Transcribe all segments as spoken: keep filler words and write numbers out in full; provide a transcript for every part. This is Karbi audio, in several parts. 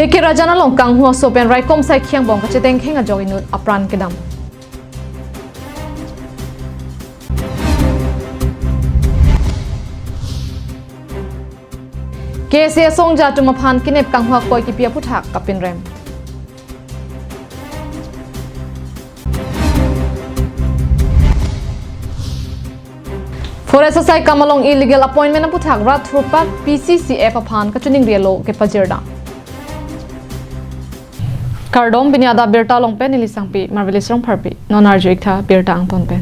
Thekerajan along kanghu aso pen raikom saikhi angbong kachetengkheng ajok inut apran kedam. K S A songja atum aphan kenep kanghu akoi kipi aputhak kapinrem. Forest asaikam along illegal appointment aputhak rat thurpak P C C F aphan kachiningri alo kepajirdam. Kardom, pini adap birta along pen neli Sangpi Marvelous Rongpharpi. Non arju-ik tha birta angton pen.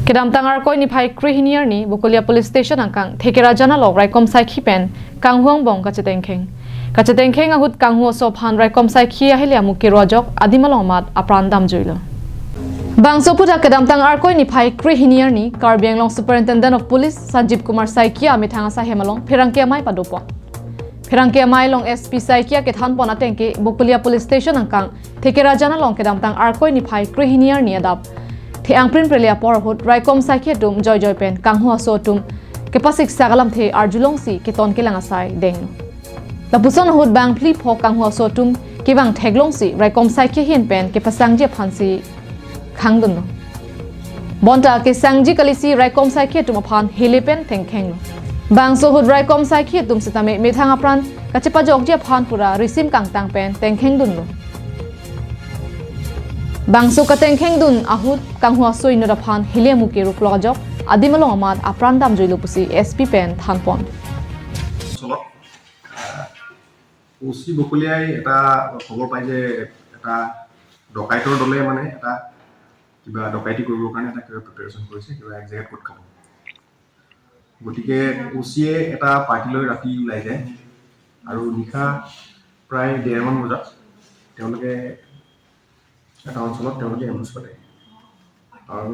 Kedamtang Arkoi niphai krehini arni Bokolia Police Station angkang Thekerajan along raikom saikhi pen kanghu angbong kachetengkheng. Kachetengkheng ahut kanghu aso aphan raikom saikhi ahile amu kero ajok adim along amat apran damjuilo. Bangso aputhak kedamtang Arkoi niphai krehini arni Karbi Anglong Superintendent of Police Sanjeev Kumar Saikia amethang asai hem along pherangke amei padopon. Pherangke amei along S P Saikia kethanpon atengke Bokolia Police Station angkang Thekerajan along kedamtang Arkoi niphai krehini arni adap the-ang prinprele apor ahut raikom saikhi atum joijoi pen kanghu aso atum kepasiksak alamthe arjulongsi keton kelang asai denglo. Lapuson ahut bang phli pho kanghu aso atum kevang theklongsi raikom saikhi ahin pen kepasangji aphansi khangdunlo. Bonta kesangji kalisi raikom saikhi atum aphan hele pen tengkhenglo. Bangso ahut raikom saikhi atum setame methang apran kachepajokji aphan pura risim kangtang pen tengkhengdunlo. Bangso katengkhengdun ahut kanghu aso inut aphan hele amu kero klok ajok adim along amat apran damjuilo pusi S P pen thanpon. অঞ্চলত, আহ, অ' চি বকলিয়াই এটা খবৰ পায় যে এটা ডকাইতৰ দলে মানে এটা কিবা ডকাইতি কৰিবৰ কাৰণে এটা কিবা প্ৰিপেৰেশ্যন কৰিছে, কিবা এক জেগাত গোট খাব। গতিকে অ' চিয়ে এটা পাৰ্টি লৈ ৰাতি ওলাই যায় আৰু নিশা প্ৰায় ডেৰমান বজাত তেওঁলোকে এটা অঞ্চলত তেওঁলোকে এম্বুছ পাতে আৰু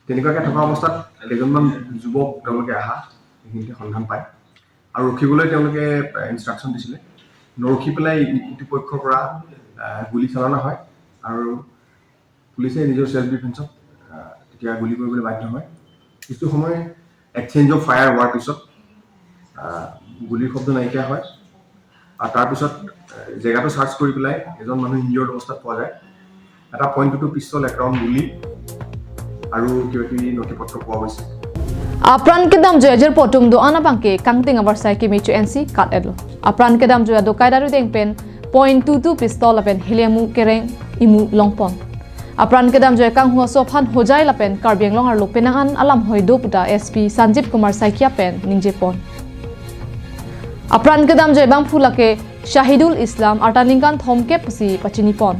তেনেকুৱাকে থকা অৱস্থাত কেইজনমান যুৱক তেওঁলোকে আহা সেইখিনিতে সন্ধান পায় আৰু ৰখিবলৈ তেওঁলোকে ইনষ্ট্ৰাকশ্যন দিছিলে। নৰখি পেলাই ইটো পক্ষৰ পৰা, আহ, গুলী চালনা হয় আৰু পুলিচে নিজৰ ছেল্ফ ডিফেন্সত, আহ, তেতিয়া গুলী কৰিবলৈ বাধ্য হয়। কিছু সময় এক্সচেঞ্জ অফ ফায়াৰ হোৱাৰ পিছত, আহ, গুলীৰ শব্দ নাইকিয়া হয় আৰু তাৰপিছত, আহ, জেগাটো চাৰ্চ কৰি পেলাই এজন মানুহ ইনজিয়ৰ্ড অৱস্থাত পোৱা যায়। এটা পইণ্ট টু টু পিষ্টল, এক ৰাউণ্ড গুলী আৰু কিবা কিবি নথি পত্ৰ পোৱা গৈছে। Apran kedamjoi ajirpo atum do-an abangke kangting abarsai kemecho ensi kat-etlo. Apran kedamjoi adokai daru deng pen point two two pistol lapen hele amu kereng imu longpon. Apran kedamjoi kanghu aso aphan hojai lapen Karbi Anglong arlo penang an alam hoi do puta S P Sanjeev Kumar Saikia pen ningjepon. Apran kedamjoi abangphu lake Shahidul Islam, arta ningkan thomkep pusi pachinipon.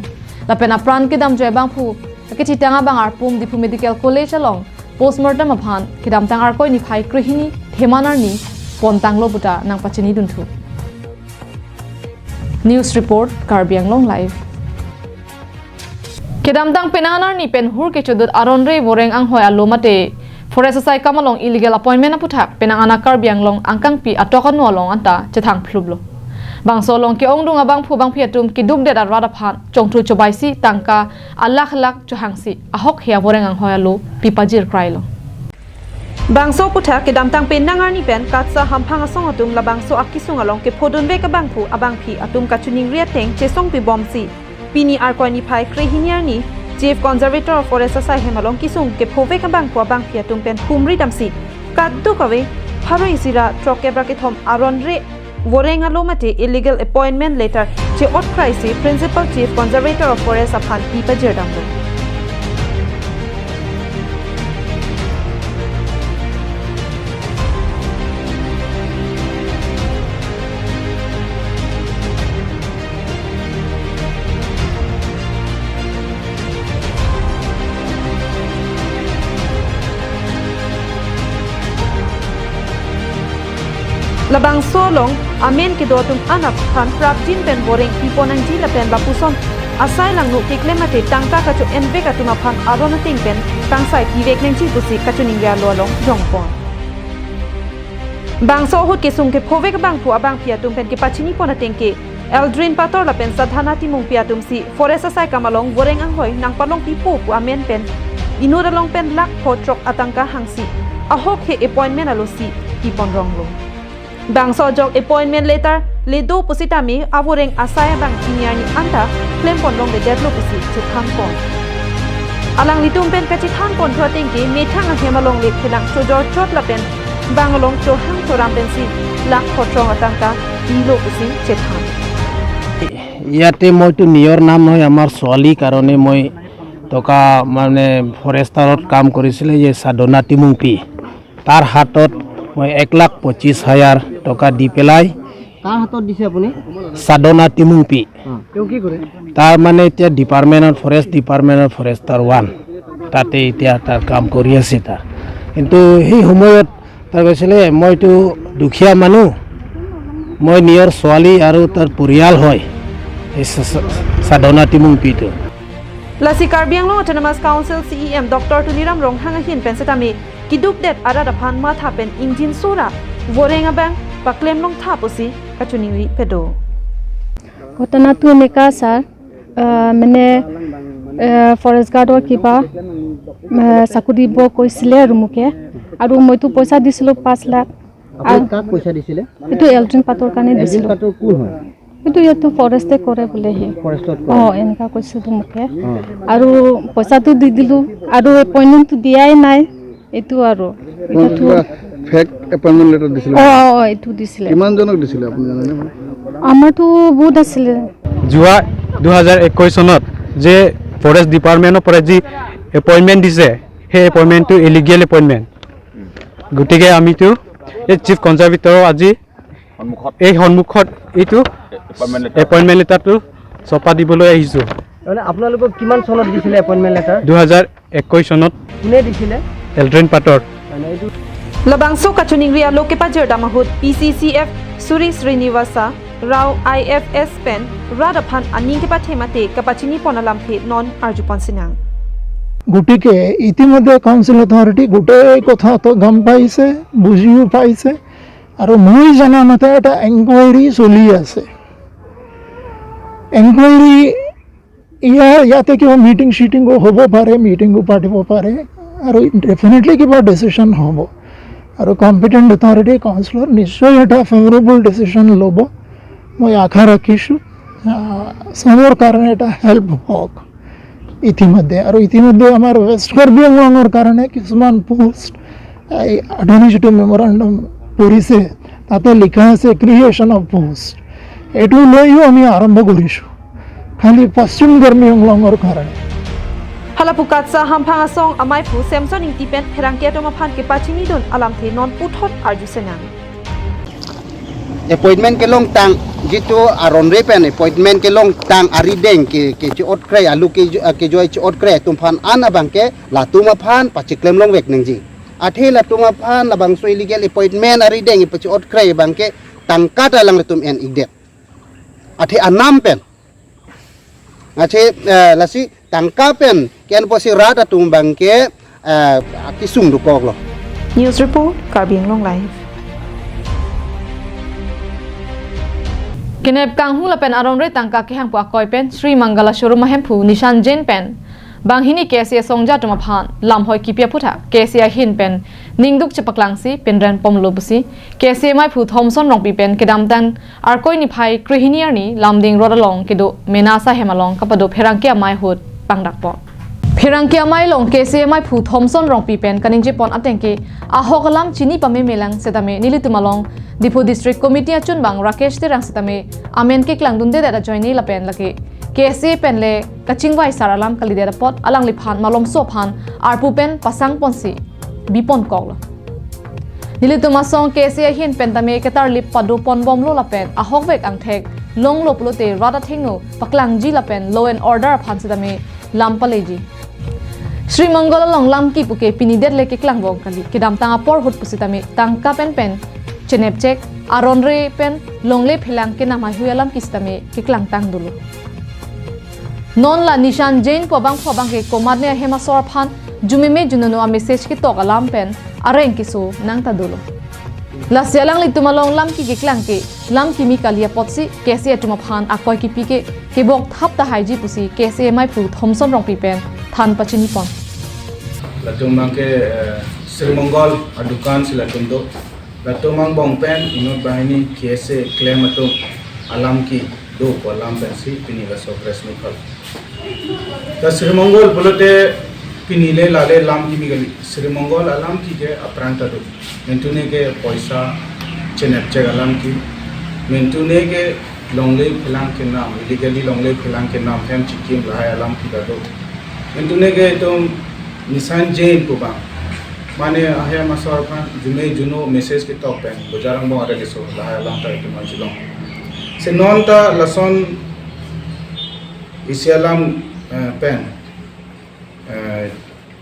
Lapen apran kedamjoi abangphu kethitang abang arpum Diphu Medical College along postmortem aphan kedamtang Arkoi niphai krehini theman arni pontanglo puta nangpachinidunthu. News report, Karbi Anglong Live. Kedamtang penang an arni pen hur kechodut aron re voreng anghoi alo mate forest asaikam along illegal appointment aputhak penang an a Karbi Anglong angkangpi atok ano along anta chethang phluplo. Bangso along ke-ongdung abangphu bangphi atum kedukdet arat aphan chongthu chobaisi tangka alakh lakh chohangsi ahokhe avoreng anghoi alo pipajir krailo. Bangso aputhak kedamtang penang arni pen KATSA hamphang asong atum labangso akesung along kephodunvek abangphu abangphi atum kachiningri ateng chesongpi bomsi pini Arkoi niphai krehini arni Chief Conservator of Forest asai hem along kesung kephovek abangphu abangphi atum pen humri damsi kadokave pharo isi ra throkkep ra kethom aron re voreng alo mate illegal appointment letter che-ot kraisi Principal Chief Conservator of Forest aphan pipajir damlo. Labangso along amen kedo atum an aphan prapjin pen voreng pipon nangji lapen lapuson asai langno keklem mate tangka kacho-envek atum aphan aron ateng pen kangsai pivek nangji pusi kachiningri alo along jongpon. Bangso ahut kesung kephovek abangphu abangphi atum pen kepachinipon ateng ke Eldrin Pator lapen Sadhana Timungpi atumsi forest asaikam along voreng anghoi nangpalongpipo pu amen pen inut along pen lakh pho throk atangka hangsi ahokhe appointment alosi pipon ronglo. Bangso ajok appointment letter le do pusitame avoreng asai abang chini arni anta klempon longledetlo pusi chethanpon. Alanglitum pen kachethanpon thu atengke methang ahem along le phelang chojor chot lapen bang along chohang choram pensi lakh photrong atangka pilo pusi chethan. ইয়াতে মইতো নিজৰ নাম নহয়, আমাৰ ছোৱালীৰ কাৰণে মই টকা মানে ফৰেষ্টাৰত কাম কৰিছিলে যে সাধনা টিমুংপি, তাৰ হাতত মই এক লাখ পঁচিছ হাজাৰ টকা দি পেলাই কাৰ হাতত দিছে আপুনি? সাধনা টিমুংপি, অ, তেওঁ কি কৰে? তাৰ মানে এতিয়া ডিপাৰ্টমেণ্টৰ ফৰেষ্ট ডিপাৰ্টমেণ্টৰ ফৰেষ্টাৰ ওৱান, তাতে এতিয়া তাৰ কাম কৰি আছে তাৰ। কিন্তু সেই সময়ত তাৰ কৈছিলে, মইতো দুখীয়া মানুহ, মই নিজৰ ছোৱালী আৰু তাৰ পৰিয়াল হয় এই সা- সা- সাধনা টিমুংপিটো। Lasi Karbi Anglong Autonomous Council C E M Doctor Tuliram Ronghang ahin pen setame kidukdet arat aphan matha pen ingjinso ra voreng abang paklem longtha pusi kachiningri pedo. ঘটনাটো এনেকা ছাৰ, আহ, মানে আহ, ফৰেষ্ট গাৰ্ডৰ কিবা আহ, চাকৰি দিব কৈছিলে আৰু মোকে, আৰু মইতো পইচা দিছিলোঁ পাঁচ লাখ। আপুনি কাক পইচা দিছিলে? এইটো এলড্ৰিন পাতৰ কাৰণে এলড্ৰিন দিছিলোঁ। পাতৰ কোন হয়? এইটো ইয়াতো ফৰেষ্টে কৰে বোলে সি। ফৰেষ্টত অ, কৰে। এনেকা কৈছিলোঁ মোকে। অ। আৰু পইচাটো দি দিলোঁ আৰু এপইণ্টমেণ্টটো দিয়াই নাই। এইটো আৰু আপোনালোকে কিবা ফেক এপইণ্টমেণ্ট লেটাৰ দিছিলে? অ, অ, অ, এইটো দিছিলে। কিমানজনক দিছিলে আপুনি জানেনে? আমাৰতো বহুত আছিলে। যোৱা দুহেজাৰ একৈশ চনত যে ফৰেষ্ট ডিপাৰ্টমেণ্টৰ পৰা যি এপইণ্টমেণ্ট দিছে, সেই এপইণ্টমেণ্টটো ইলিগেল এপইণ্টমেণ্ট। গতিকে আমিতো এই চিফ কনজাৰ্ভেটৰৰ আজি এই সন্মুখত এইটো এপইণ্টমেণ্ট লেটাৰটো চপা দিবলৈ আহিছোঁ। মানে আপোনালোকক কিমান চনত দিছিলে এপইণ্টমেণ্ট লেটাৰ? দুহেজাৰ একৈশ চনত কোনে দিছিলে? এলড্ৰিন পাতৰ মানে এইটো Labangso kachiningri alo kepajirdam ahut P C C F Suri Srinivasa Rao I F S pen rat aphan aning kepathe mate kapachinipon alamthe non arjupon sinang. গতিকে ইতিমধ্যে কাউন্সিল অথৰিটি গোটেই কথাটো গম পাইছে, বুজিও পাইছে, আৰু মই জনা মতে এটা এনকুৱাইৰী চলি আছে। এনকুৱাইৰী ইয়াৰ ইয়াতে কিবা মিটিং চিটিঙো হ'ব পাৰে, মিটিঙো পাতিব পাৰে, আৰু ডেফিনেটলি কিবা ডিচিশ্যন হ'ব। আৰু কম্পিটেণ্ট অথৰিটি কাউন্সিলৰ নিশ্চয় এটা ফেভৰেবল ডিচিশ্যন ল'ব, মই আশা ৰাখিছোঁ। আহ, চবৰ কাৰণে এটা হেল্প হওক ইতিমধ্যে। আৰু ইতিমধ্যে আমাৰ ৱেষ্ট কাৰ্বি আংলঙৰ কাৰণে কিছুমান পোষ্ট, এই আপুনি যিটো মেমৰেণ্ডাম পঢ়িছে, তাতে লিখা আছে ক্ৰিয়েশ্যন অফ পোষ্ট, এইটো লৈও আমি আৰম্ভ কৰিছোঁ খালি পশ্চিম কাৰ্বি আংলঙৰ কাৰণে। Hala pu KATSA hamphang asong amaiphu Samson Ingti pen pherangke atum aphan kepachinidun alamthe non puthot arju sinang. Appointment kelongtang, jitu aronre pen appointment kelongtang arideng ke ke chiot kre alu ke ju- ke joi chiot kre atum aphan an abang ke latum aphan pachiklem longvek nangji. Athe latum aphan labangso illegal appointment arideng ipachiot kre abang ke tangka ta alanglitum en-ikdet. Athe anam pen Ache, eh, lasi tangka pen ke-en pusi rat atum abang ke, eh, kisung dokoklo. News report, Karbi Anglong Live. Kenep kanghu lapen aronre tangka kehangpu akoi pen Sri Mangala showroom ahemphu Nishan Jain pen banghini K S A asongja atum aphan lamhoi kipi aphuthak K S A ahin pen ningduk chepaklangsi pinren pomlo pusi K S A amaiphu Thomson Rongpi pen kedamtang Arkoi niphai krehini arni Lumding Road along kedo Menasa hem along kapado pherangke amei ahut pangdakpon. Pherangke amei along K S A amaiphu Thomson Rongpi pen kaningjepon atengke ahok alam chini pamemelang setame nelitum along Diphu District Committee achunbang Rakesh Terang setame amen keklangdundedet ajoine lapen lake K S A pen le kachingvai sar alam kalidet apot alangliphan malomso aphan arpu pen pasangponsi biponkoklo. Nelitum asong K S A ahin pen tame ketarlip padoponbomlo lapen ahokvek angthek longlo pulote rat athengno paklangji lapen law and order aphan setame lam paleji. Sri Mongol along lam kipu ke pinidet le keklangbom kali, kedamtang apor ahut pusitame tangka penpen chenepchek aronre pen longle phelang kenam haihui alam kisitame keklangtang dolo. Non la Nishan Jain pu abangphu abang ke komatne ahem asor aphan jumeme junono a message ketok alam pen areng keso nangta dolo. Lasi alanglitum along lam keklang ke lam kimi kali apotsi K S A atum aphan akoi kipi ke kebok thap tahaiji pusi K S A amaiphu Thomson Rongpi pen than pachinipon. Latum abang ke, eh, Sri Mongol adukan si latum do. Latum angbong pen inut banghini K S A klem atum alam kedo pu alam pensi pini laso press meet hall. Ta Sri Mongol pulote pini le lale lam kimi kali. Sri Mongol alam ke ke aphrang ta do. Mentune ke poisa chenep chek alam ke. Mentune ke longle phelang kenam, illegally longle phelang kenam hem chikim lahai alam ke ta do. Mentune ke itum Nishan Jain pu bang. Mane ahem asor aphan jume juno message ketok pen bojar angbong arrest keso lahai alam ta itum arjulong. Si non ta lason isi alam, eh, pen, eh,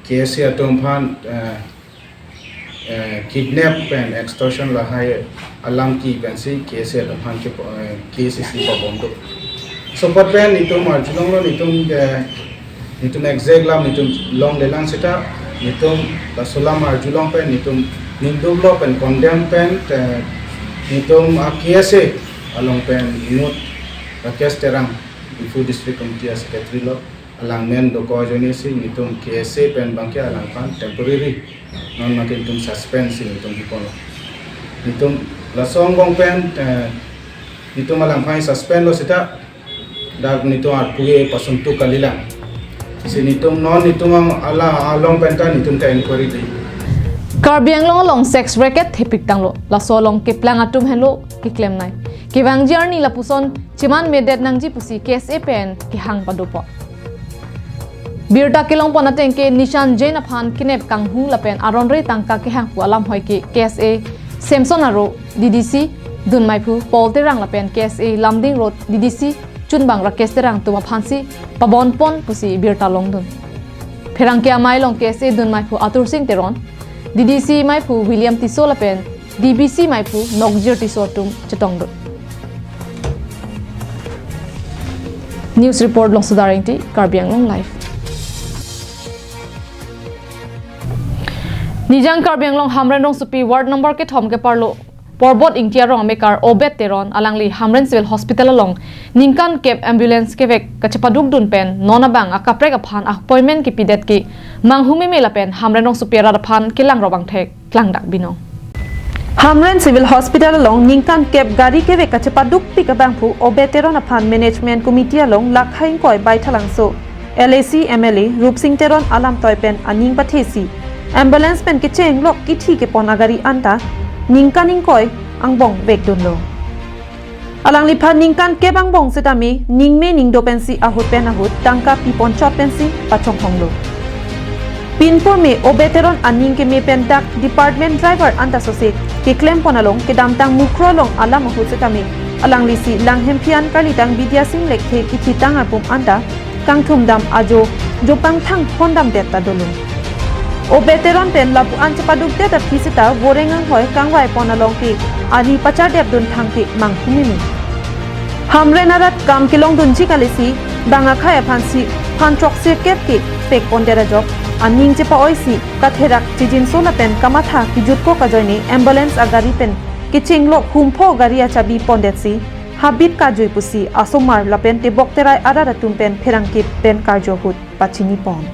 K S A atum aphan, eh, eh, kidnap pen extortion lahai alam ke pensi K S A atum aphan ke, eh, K S A si pabom do. Laso apot pen itum arjulonglo, itum, eh, itum exact lam itum longlelang seta itum laso alam arjulong pen itum ningduklo pen condemn pen, eh, itum a K S A along pen inut Rakesh Terang, Diphu District Committee a secretary lo, alang men dokok ajoine si itum K S A pen bangke alangphan temporary non makin itum suspend si itum hiponlo. Itum laso angbong pen, eh, itum alangphan suspend lo seta dak itum arpu ke pasung tu kalilang. Si itum non itum ang ala along pen ta itum ta inquiry di. Karbi Anglong along sex racket thepik tanglo. Laso along keplang atum henlo keklemnei. Kevangji arni lapuson cheman medet nangji pusi K S A pen kehang padopo. Birta kelongpon ateng ke Nishan Jain aphan kenep kanghu lapen aron re tangka kehang pu alam hoi ke K S A Samson aro D D C dunmaiphu Paul Terang lapen K S A Lumding Road D D C chunbang Rakesh Terang atum aphansi pabonpon pusi birta longdun. Pherangke amei along K S A dunmaiphu Atur Sing Teron, D D C maiphu William Tisso lapen D B C maiphu Nokjir Tisso atum chetongdun. News report Longsodar Engti, Karbi Anglong Live. Nijang Karbi Anglong Hamren rongsopi ward number kethom keparlo Porbot Ingti arong amekar Obed Teron alangli Hamren Civil Hospital along ningkan kep ambulance kevek kachepadukdun pen non abang akaprek aphan appointment kepidet ke manghumeme lapen Hamren rongsopi arat aphan kelang robang thek klangdak binong. Hamren Civil Hospital along ningkan kep gari kevek kachepadukpik abangphu Obed Teron aphan Management Committee along lakha ingkoi Baithalangso L A C M L A Rupsing Teron alamtoi pen aning pathesi ambulance pen kechenglok kithi kepon agari anta ningkan ingkoi angbong vekdunlo. Alangliphan ningkan kep angbong setame ningme ningdo pensi ahut pen ahut tangka pipon chot pensi pachonghonglo. Pinpur me Obed Teron aning keme pen dak department driver anta sose keklempon along kedamtang Mukroh along alam ahut setame alanglisi Langhemphi an Karlitang Bidya Sing Lekthe kithitang apum anta kangthum dam ajo jopangthang hondamdet ta dolo. Obed Teron pen lapu-an chepadukdet aphi seta voreng anghoi kangvaipon along ke ari pachardepdun thangte manghumeme. Hamren arat kam kelongdunji kalisi bang akhei aphansi phan throksi kep ke pekpondet ajok aning chepa-oisi katherak chijinso lapen kamatha kijutkok ajoine ambulance agari pen kechenglok humpho gari achabi pondetsi habit kajui pusi asomar lapen tebok terai arat atum pen pherangke pen karjo ahut pachinipon.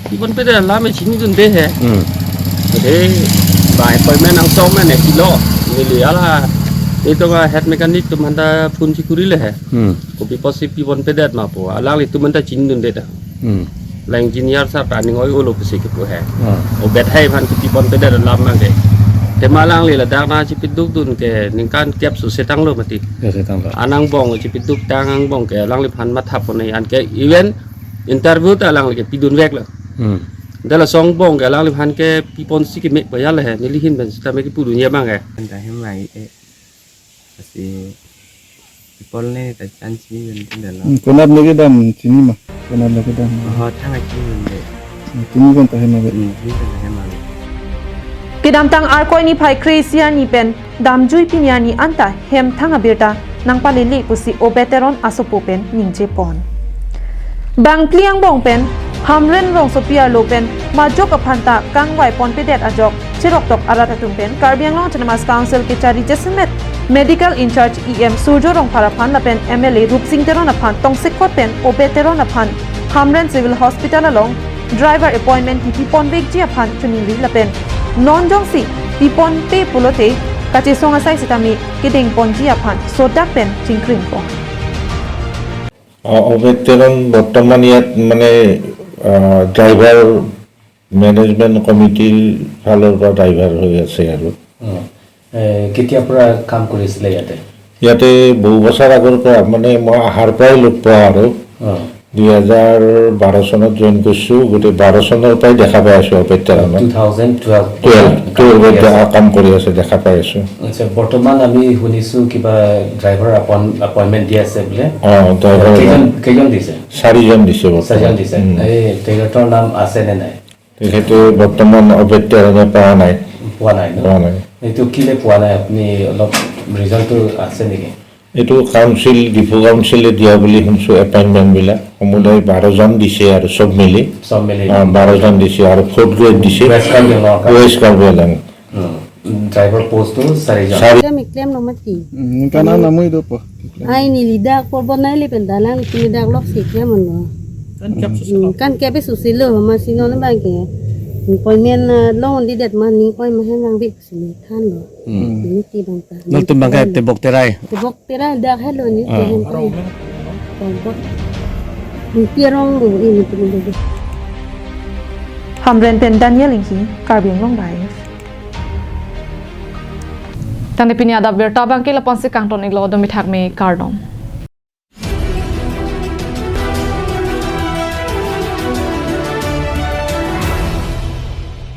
Pipon pedet alam chinidunde he. Hmm. He, bai appointment angsong mane pilo. Neli ala, itum a head mechanic atum aphanta phone chikuri le he. Hmm. Kopi apotsi pipon pedet ma pu. Alanglitum aphanta chinidunde ta. Hmm. La engineer sir ta aning oi-olo pusi kepu he. Hmm. Obed hai aphan pipon pedet alam mangke. Tema alangli ladak nangchepidukdun ke ningkan kep sose tanglo mati. Ya, sose tanglo. Angbong chepiduktang angbong ke alangliphan mathaponei, anke even interview ta alangli ke pidunveklo. Hmm. Dak laso angbong ke alangliphan ke piponsi keme payal he, neli ahin pen setame kepudunji abang ke. Anta hem mai e. Pasi pipol ne ta chan chinidunde lo. Hmm, konat ne kedam chini ma? Konat ne kedam? Oh, thang chinidunde. Hmm, chini kan ta hem ma be? Hmm, chini kan ta hem ma be. Kedamtang Arkoi niphai kre-isi arni pen damjui pini arni anta hem thang abirta nangpalele pusi Obed Teron asopo pen ningjepon. Bangphli angbong pen Hamren rongsopi arlo pen majok aphanta kangvaiponpedet ajok cheroktok arat atum pen Karbi Anglong Autonomous Council kechari jasemet Medical In-charge E M Surjo Rongphar aphan lapen M L A Rupsing Teron aphan tongsekot pen Obed Teron aphan Hamren Civil Hospital along driver appointment kipiponvekji aphan choningri lapen non jongsi piponpe pulote kachesong asai sitame kedengponji aphan sodak pen chingkrinpon. অ, অবৈধ প্ৰেৰণ বৰ্তমান ইয়াত মানে, আ, driver management কমিটিৰ ফালৰ পৰা ড্ৰাইভাৰ হৈ আছে আৰু। অ। এ, কেতিয়াৰ পৰা কাম কৰিছিলে ইয়াতে? ইয়াতে বহু বছৰ আগৰ পৰা, মানে মই অহাৰ পৰাই লগ পোৱা আৰু। অ। দুই হাজাৰ বাৰ চনত জইন কৰিছো, গোটেই বাৰ চনৰ পৰাই দেখা পাই আছো অবৈধ প্ৰেৰণা। Two thousand twelve. টুৱেলভ, টুৱেলভত কাম কৰি আছে, দেখা পাই আছো। আচ্ছা, বৰ্তমান আমি শুনিছো কিবা ড্ৰাইভাৰ আপইন-, এপইণ্টমেণ্ট দি আছে বোলে? অ, ড্ৰাইভাৰ কেইজন, কেইজন দিছে? চাৰিজন দিছে বৰ্তমান। চাৰিজন দিছে। উম। এই তেখেতৰ নাম আছে নে নাই? তেখেতে বৰ্তমান অবৈধ প্ৰেৰণা পোৱা নাই। পোৱা নাই ন? পোৱা নাই। এইটো কিলে পোৱা নাই, আপুনি অলপ ৰিজনটো আছে নেকি? এইটো কাউন্সিল, ডিফু কাউন্সিলে দিয়া বুলি শুনছো এপইণ্টমেণ্ট বিলাক। সমুদায় বাৰজন দিছে আৰু চব মিলি। চব মিলি। অ, বাৰজন দিছে আৰু ফ'ৰ্থ গ্ৰেড দিছে। ৱেষ্ট কাৰ্বি আংলঙৰ কাৰণে। ৱেষ্ট কাৰ্বি আংলং। উম। ড্ৰাইভাৰ পোষ্টটো চাৰিজন। চাৰি- Klem, klem lo mati. Hmm, kan anak namu itu apa? Ai, neli dak apor bonai le pen dalang, neli dak lok si klem lo. Kan kep susu. Hmm, kan kep susu lo, ma si non bang ke. Appointment, ah, long di det ma ning oi ma hen bang bi sini kan lo. Hmm. Neli ti bang ta. Nangtum bang ke tebok terai. Tebok terai dak helo ni. Ah. Tebok. Tebok. Neli ti rong lo, ini ti lo. Hamren pen Daniel Inghi, Karbi Anglong Live. Tangte pini adap birta bang ke lapu-an si kangton iklo, dome thakme, kardom.